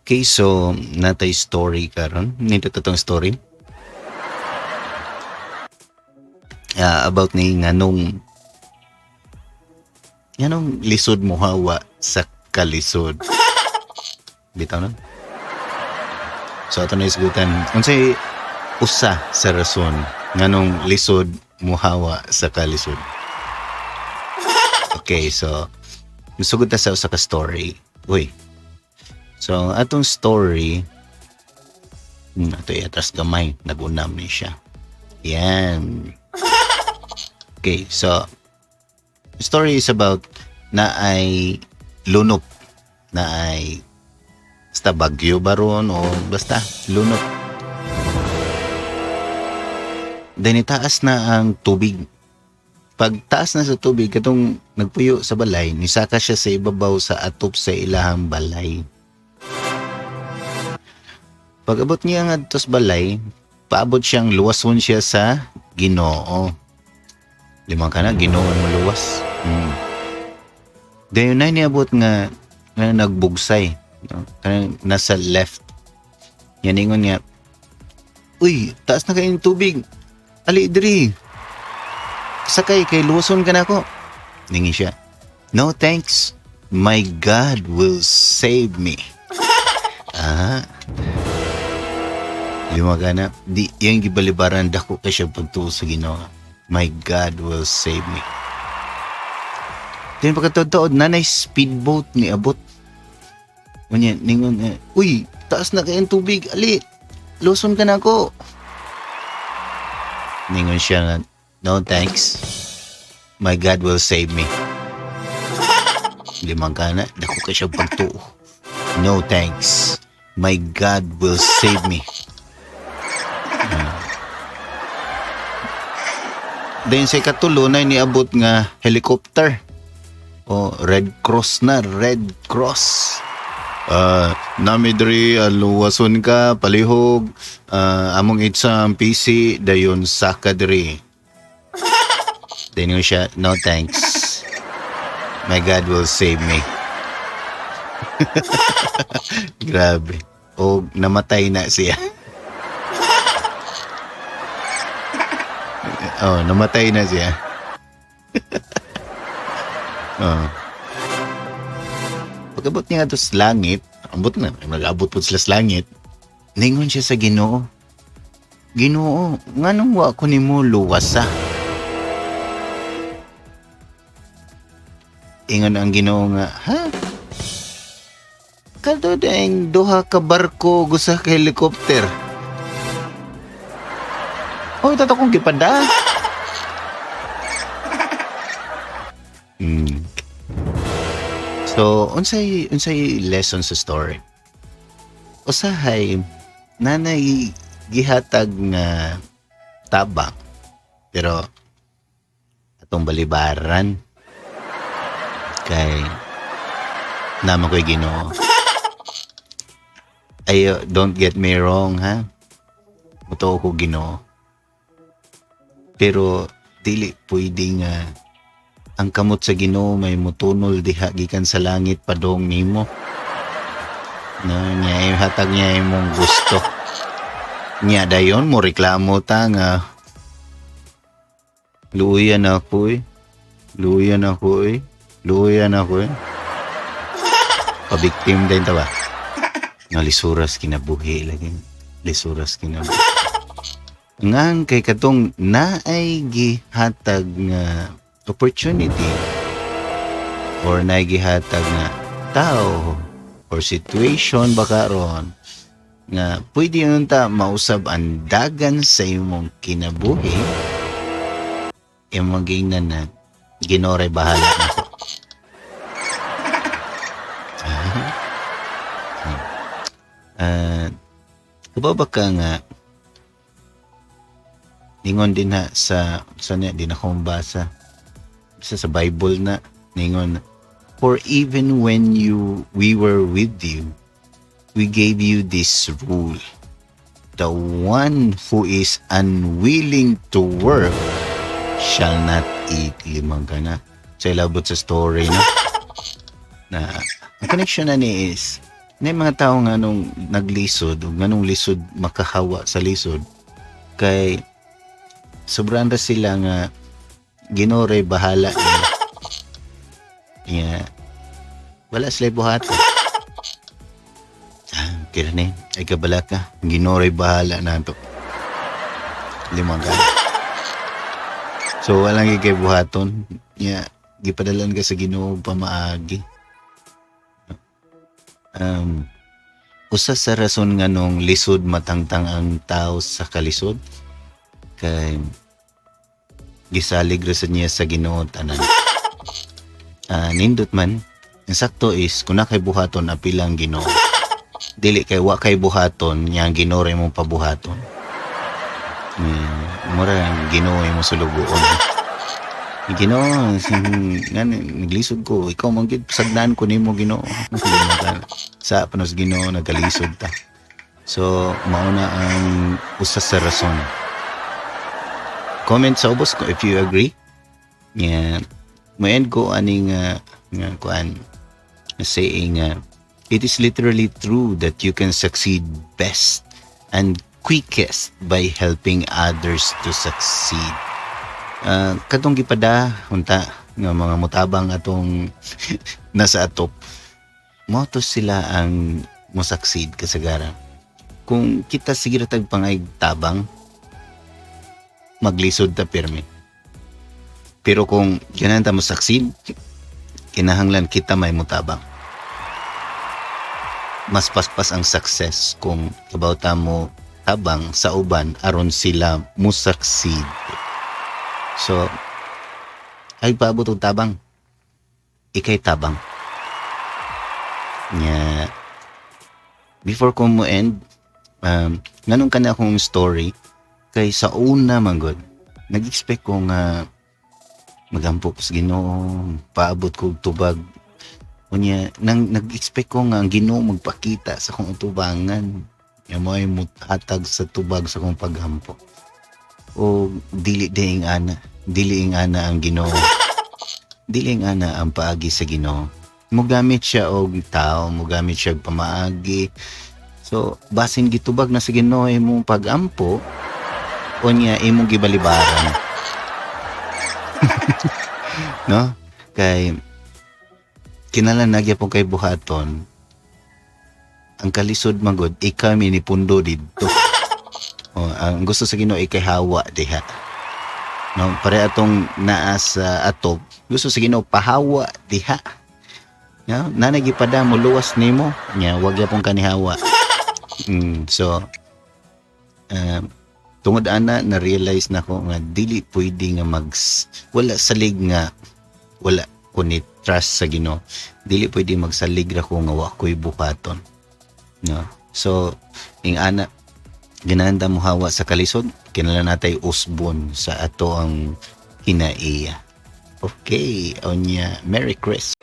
Okay, so natay story karon. Nindot atong story. About ni nganong nganong lisod mohawa sa kalisod. Bitaw no? So ato na isgutan unsay usa sa rason nganong lisod mohawa sa kalisod. Okay, so musugod ta sa usa ka story. Uy. So ang atong story, ato iatras gamay, nag-unam ni siya. Yan. Okay, so the story is about na ay lunop, na ay basta bagyo ba ron o basta lunop. Then itaas na ang tubig. Pag taas na sa tubig, katong nagpuyo sa balay, nisaka siya sa ibabaw sa atop sa ilahang balay. Pag abot niya nga sa balay, paabot siyang luwason siya sa Ginoo. Limang ka na, Ginoo mo luwas. Dayon na niabot nga, nga nagbugsay. No? Kanang nasa left. Yan ingon nga, "Uy, taas na kayong tubig. Ali, diri. Sakay, kay luwason ka na ako." Ningi siya, "No thanks. My God will save me." Ah. Lima ka na. Di, yung gibalibaran, dako kay siya pagtuo sa Ginoo. My God will save me. Then pagkatuod, nanay speedboat ni abot. Unya, ningon, eh, "Uy, taas na kayong tubig, ali, luson ka na ako." Ningon siya nga, "No thanks. My God will save me." Limang ka na, dako kay siya pagtuo. No thanks. My God will save me. Then sa ikatulo na niabot nga helicopter. O Red Cross na, Red Cross. Nami diri, luwason ka palihog, among itsa ang PC dayon saka diri. Then yun siya, "No thanks. My God will save me." Grabe. O namatay na siya. Oh, namatay na siya. Oh. Pag-abot niya ato sa langit, ambot na, nag-abot po sila sa langit, ningon siya sa Ginoo, "Ginoo, nganong wa ko nimo luwasa?" Ingon ang Ginoo nga, "Ha? Kato ding duha ka barko gusa ka helicopter. Oy, tato kong gipada." So, unsay lesson sa story? Usahay nanay gihatag nga tabang pero atong balibaran kay naman ko'y Ginoo. Ay, don't get me wrong, ha? Mutuo ko Ginoo. Pero dili pwede nga ang kamot sa Ginoo may mutunol diha gikan sa langit padong nimo. No, niya hatag niya imong gusto. Niya dayon mo reklamo ta nga luuyan ako eh. Luuyan ako eh. Luuyan ako eh. Pabiktim din ta ba? Nga lisuras kinabuhi lagi. Lisuras kinabuhi. Ngan kay katong naay gihatag nga opportunity or naay gihatag nga tao or situation baka ron nga pwede yun ta mausab ang dagan sa imong kinabuhi, imong giingnan na Ginoo ray bahala nako. Kabaw ba ka nga ningon din na sa niya, di na akong basa. Basta sa Bible na ningon, "For even when we were with you, we gave you this rule. The one who is unwilling to work shall not eat." Limang ka na. Sa ilabot sa story, no? Na ang connection na ni is Na mga tao nga nung naglisod ug nganong lisod makahawa sa lisod kay sobrang ra sila nga Ginoo ray bahala niya. Yeah. Wala sila buhaton. Ah, kira ni, ay kabala ka. Ginoo ray bahala na to. Limang ka. So, walang kay buhaton. Yeah, gipadalan ka sa Ginoo pamaagi. Usa sa rason nga nung lisod matangtang ang tao sa kalisod kay gisalig ra sa niya sa Ginoo tanan. Ah, nindot man. Ang sakto is kung naa kay buhaton, apila ang Ginoo. Dili kay wa kay buhaton nya ang Ginoo ra imong pabuhaton. Mura ang Ginoo imong sulugoon. Ginoo, ngani naglisod ko, ikaw man gid, sagdan ko nimo, Ginoo. Sa panos Ginoo nagkalisod ta. So mao na ang usa sa rason. Comment sa ubos ko if you agree. Yeah. Mo-end ko aning nga kuan saying, it is literally true that you can succeed best and quickest by helping others to succeed. Katong gipada unta nga mga mutabang atong nasa atop mo to, sila ang mo succeed kasagaran. Kung kita sige ra tag pangay tabang, maglisod ta pirmi. Pero kung ganahan ta mo succeed, kinahanglan kita may mutabang. Mas paspas ang success kung kabaw ta mo tabang sa uban aron sila mo succeed. So ay paabot og tabang, ikay tabang nya. Before ko mo end, nganong kana akong story kay sa una man gud nag-expect ko nga magampo ko sa Ginoo, paabot ko og tubag. Unya nang nag-expect ko nga ang Ginoo magpakita sa akong utubangan nya mo ay muhatag sa tubag sa akong paghampo o dili diing ana, dili ing ana ang Ginoo, dili ing ana ang paagi sa Ginoo. Mogamit siya og tao, mogamit siya og pamaagi. So basin gitubag na sa Ginoo imong pagampo, unya imong gibalibaran, no? Kay kinahanglan naa gyapon kay buhaton. Ang kalisod magod ikaw minipundo didto. Oh, ang gusto sa Ginoo ikay hawa diha, no? Pare atong naa sa atop, gusto sa Ginoo pahawa diha. No, naa gipada mo luwas nimo nya wag gyapon kanihawa. So tungod ana na realize na ko nga dili pwede nga mag wala salig nga wala ko ni trust sa Ginoo. Dili pwede magsalig ra ko nga wa ko'y buhaton, no? So ing ana, ganahan ta mo hawa sa kalisod, kinahanglan natay usbon sa ato ang kinaiya. Okay, unya, Merry Christmas.